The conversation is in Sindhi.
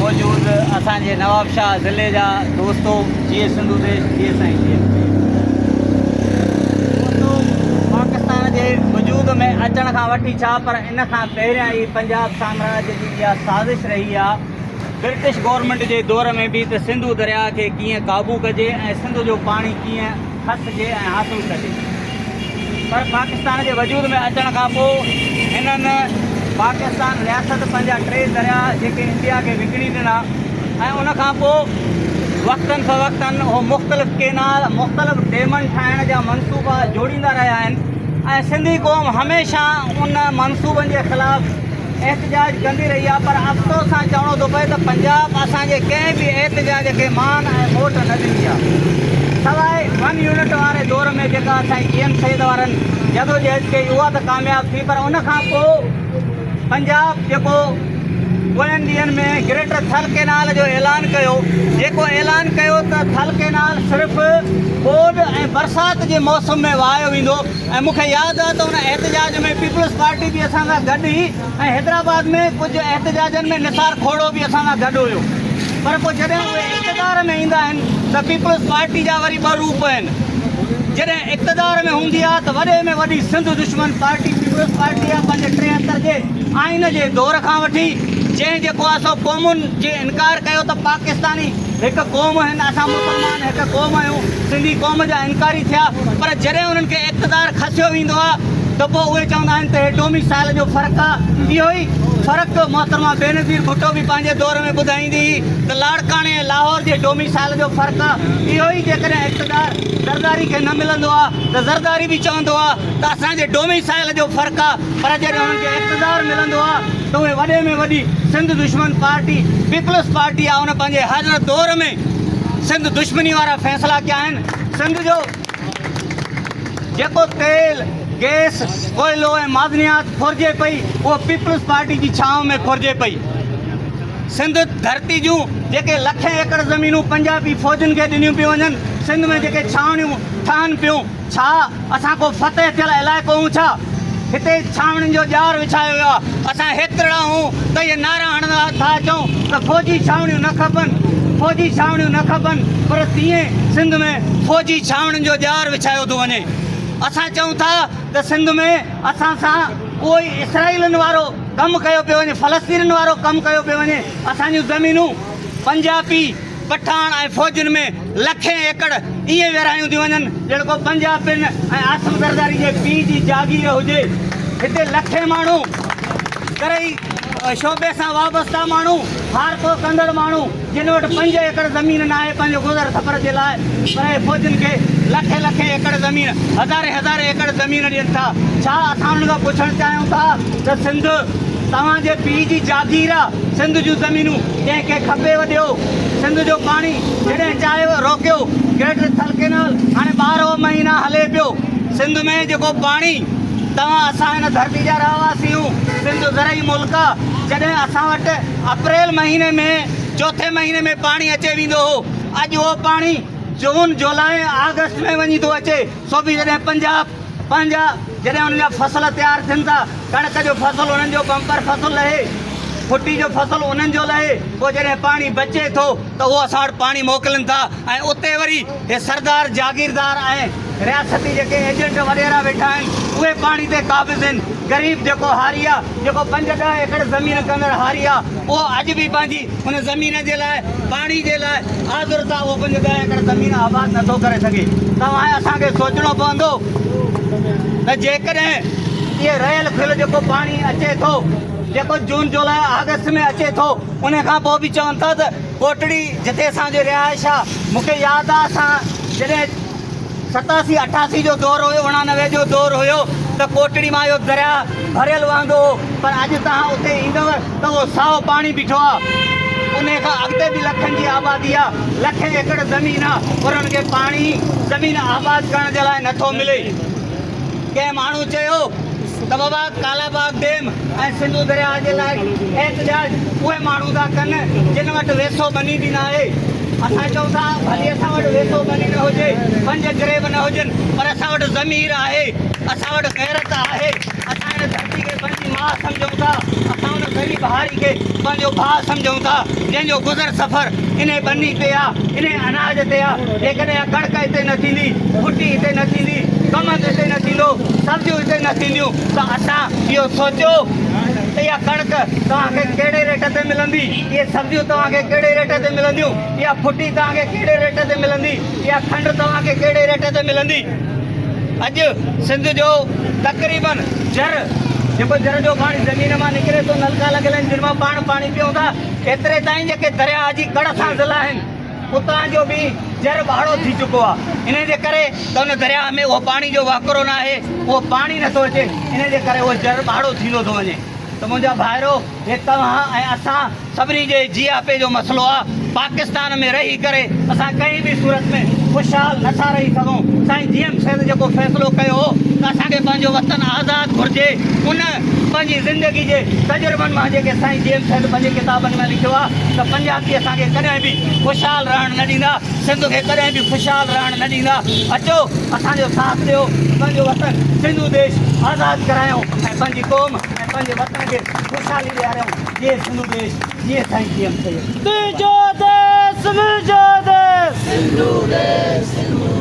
موجود اسان جي نوابشاهه ضلعي جا دوستو جيئي سنڌو ديش جيئي سائين جيئي دوستو پاڪستان جي وجود ۾ اچڻ کان وٺي ڇا پر ان کان پهريان ئي پنجاب سامراج جي اها سازش رهي آ برٽش گورنمينٽ جي دور ۾ به ته سنڌو درياء کي ڪيئن قابو ڪجي ۽ سنڌ جو پاڻي ڪيئن کسجي ۽ حاصل ڪجي پر پاڪستان جي وجود ۾ اچڻ کان پوء هنن پاڪستان رياست پنهنجا ٽي درياء جيڪي انڊيا کي وڪڻي ڏنا ۽ ان کان پوء وقتن فوقتن هو مختلف ڪينال مختلف ڊيمن ٺاهڻ جا منصوبا جوڙيندا رهيا آهن ۽ سنڌي قوم هميشه ان منصوبن جي خلاف احتجاج ڪندي رهي آهي پر افسوس سان چوڻو ٿو پئي ته پنجاب اسان جي ڪنهن به احتجاج کي مان ۽ موٽ نه ڏني آهي سواء ون يونٽ واري دور ۾ جيڪا سائين جي ايم سيد وارن جدوجهد ڪئي اها ته ڪامياب ٿي پر ان کان پوء پنجاب جيڪو پوين ڏينهن ۾ گريٽر ٿل ڪينال جو اعلان ڪيو جيڪو اعلان ڪيو ته ٿل ڪينال صرف ٻوڏ ۽ برسات جي موسم ۾ وهايو ويندو ۽ مون کي ياد آهي ته ان احتجاج ۾ پيپلز پارٽي به اسان سان گڏ هئي ۽ حيدرآباد ۾ ڪجهه احتجاجن ۾ نثار کوڙو به اسان سان گڏ هيو پر پوء جڏهن اهي اقتدار ۾ ايندا آهن ته پيپلز پارٽي جا وري ٻه روپ آهن جڏهن اقتدار ۾ هوندي آهي ته وڏي ۾ وڏي سنڌ دشمن پارٽي پيپلز پارٽي آهي پنهنجي 73 جي آئين جي دور کان وٺي جنهن جيڪو آهي سو قومن جي انڪار ڪيو ته پاڪستاني هڪ قوم آهن اسان مسلمان هڪ قوم آهيون سنڌي قوم جا انڪاري ٿيا پر جڏهن انهن کي اقتدار کسيو ويندو آهي ته پوء اهي چوندا آهن ته هي ڊوميسائل جو فرق آهي اهو ئي فرق محترمه بينظير ڀٽو به پنهنجي دور ۾ ٻڌائيندي هئي ته لاڙڪاڻي ۽ لاهور جي ڊوميسائل جو فرق آهي اهو ئي جيڪڏهن اقتدار زرداري کي نه ملندو آهي ته زرداري به چوندو آهي ته اسان جي ڊوميسائل جو فرق آهي پر جڏهن انهن کي اقتدار ملندو آهي ته اهي وڏي ۾ وڏي سنڌ دشمن پارٽي پيپلز پارٽي آهي ان پنهنجي هر دور ۾ سنڌ دشمني وارا فيصلا ڪيا آهن سنڌ جو جيڪو تيل گئس ڪوئلو ۽ معدنيات ڦرجي پئي اهو پيپلز پارٽي جي ڇانو ۾ ڦرجي پئي سنڌ ڌرتي جون جيڪي لکين ايڪڙ زمينون پنجابي فوجن کي ڏنيون پيون وڃن سنڌ ۾ جيڪي ڇانوڻيون ٺهن پيون ڇا اسان ڪو فتح ٿيل علائقو هون ڇا؟ هتي ڇانوڻين جو ڄار وڇايو ويو آهي. اسان هيترڙا هون ته اهي نعرا هڻندا ٿا اچون ته فوجي ڇانوڻيون نه کپن، فوجي ڇانوڻيون نه کپن پر تيئن سنڌ ۾ فوجي ڇانوڻين جو ڄار وڇايو ٿو وڃي. اسان چئون ٿا ته سنڌ ۾ اسان سان اهو ئي اسرائيلن وارو ڪم ڪيو پيو وڃي، فلسطينين وارو ڪم ڪيو پيو وڃي. اسان جون زمينون پنجابي، پٺاڻ ۽ فوجين ۾ لکين ايڪڙ ائين ورهايون ٿيون وڃن ڄڻ ڪو پنجابين ۽ آصف زرداري جي پيء جي جاگير هجي. هتي لکين ماڻهو زرعي شعبي سان وابسته ماڻهو، هارپو ڪندڙ ماڻهو جن وٽ پنج ايڪڙ زمين ناهي پنهنجو گذر سفر جي لاء پر اهي فوجين کي لکين لکين ايڪڙ زمين هزارين هزارين ايڪڙ زمين ڏين ٿا. ڇا اسان انهن کان پڇڻ چاهيون ٿا ته سنڌ توهان جي پيء جي جاگير آ؟ سنڌ جون زمينون جنهن کي کپيو ڏيو، سنڌ جو پاڻي جڏهن چاهيو روڪيو، گريٽر ٿل ڪينال هاڻي ٻارهن مهينا هلي پيو، سنڌ ۾ جيڪو پاڻي توهان اسان هن ڌرتي جا رهواسي آهيون، سنڌ زرعي ملڪ آ، جڏهن اسان وٽ اپريل مهيني ۾ چوٿين مهيني ۾ پاڻي اچي ويندو هو، اڄ اهو پاڻي جون، جولاء ۽ آگسٽ ۾ وڃي ٿو اچي، سو به جڏهن پنجاب پنهنجا جڏهن انهن جا فصل تيار ٿين ٿا، ڪڻڪ جو فصل انهن جو بمپر فصل لهي، ڦٽي جو فصل انهن جو لهي، پوء جڏهن پاڻي بچي ٿو ته اهو اسان وٽ پاڻي موڪلين ٿا ۽ اتي وري هي سردار جاگيردار ۽ رياستي جيڪي ايجنٽ وڏيرا ويٺا آهن اهي پاڻي تي قابض آهن. غريب جيڪو هاري آ، جيڪو پنج ڏهه ايڪڙ زمين ڪندڙ هاري آ، اهو اڄ به پنهنجي ان زمين جي لاء پاڻي جي لاء آذر ته اهو پنج ڏهه ايڪڙ زمين آباد نٿو ڪري سگهي. توهان ۽ اسان کي سوچڻو پوندو ته جيڪڏهن اهي رهيل کيل جيڪو پاڻي اچي ٿو جيڪو جون جولاء آگسٽ ۾ اچي ٿو ان کان پوء به چون ٿا ته ڪوٽڙي جتي اسان جي رهائش آ مون کي ياد آ اسان جڏهن 87 88 جو دور هيو 89 جو دور هيو ته ڪوٽڙي مان اهو درياء ڀريل وهندو هو پر اڄ توهان اتي ايندؤ ته اهو سائو پاڻي بيٺو آ انهي کان اڳتي به لکن جي آبادي آ لکين ايڪڙ زمين آ پر انهن کي پاڻي زمين آباد ڪرڻ جي لاء نٿو ملي. ڪنهن ماڻهو چيو ته بابا ڪالا باغ ڊيم ۽ سنڌو درياهه جي لاء احتجاج اهي ماڻهو ٿا ڪن جن وٽ ويسو ٻني به ناهي. اسان چئون ٿا ڀلي اسان وٽ ويسو ٻني نه هجي، پنج جريب نه هجن پر اسان وٽ ضمير آهي، اسان وٽ غيرت آهي. اسان اسان هن ڌرتي کي پنهنجي ماء سمجهون ٿا، اسان ان غريب هاري کي پنهنجو ڀاء سمجهون ٿا، جنهن جو گذر سفر انهي ٻني تي آ، انهي اناج تي آ. جيڪڏهن اها ڪڻڪ هتي نه ٿيندي، ڦٽي هتي نه ٿيندي، ڪمند هتي نه ٿيندو، سبزيون هتي نه ٿينديون ته اسان اهو سوچيو ته اها ڪڻڪ توهان کي ڪهڙي ريٽ تي ملندي، اهي سبزيون توهان کي ڪهڙي ريٽ تي ملنديون، اها ڦٽي توهان کي ڪهڙي ريٽ تي ملندي، اها کنڊ توهان کي ڪهڙي ريٽ تي ملندي. اڄ سنڌ جو تقريبن جر جيڪو جر جو پاڻي زمين مان نڪري ٿو، نلڪا لڳل آهن جن مان پاڻ پاڻي پيئون ٿا، ايتري تائين جيڪي درياهه جي ڪڙ سان ضلع آهن اتان جو به جر ٻاڙو ٿي چڪو آهي، انهي جي ڪري ته ان درياهه ۾ اهو پاڻي جو وهڪرو ناهي، اهو پاڻي نٿو اچي، انهي جي ڪري اهو جر ٻاڙو ٿيندو ٿو وڃي. ته منهنجا ڀائرو هي توهان ۽ اسان سڀني جي جياپي جو مسئلو آ، پاڪستان ۾ رهي ڪري اسان ڪنهن به صورت ۾ خوشحال نٿا رهي سگهون، سائين جي ايم سيد جيڪو فيصلو ڪيو هو ته اسان کي پنهنجو وطن آزاد گهرجي، ان پنهنجي زندگي جي تجربن مان جيڪي سائين جي ايم سيد پنهنجي ڪتابن ۾ لکيو آ ته پنجابي اسان کي ڪڏهن به خوشحال رهڻ نه ڏيندا، سنڌ کي ڪڏهن به خوشحال رهڻ نه ڏيندا، اچو اسان جو ساٿ ڏيو، پنهنجو وطن سنڌو ديش آزاد ڪرايون ۽ پنهنجي قوم ۽ پنهنجي وطن کي خوشحالي ڏياريون، جيئي سنڌو ديش، جيئي سائين جي ايم سيد. تنهنجو ديس منهنجو ديس. سنڌو ديس سنڌو.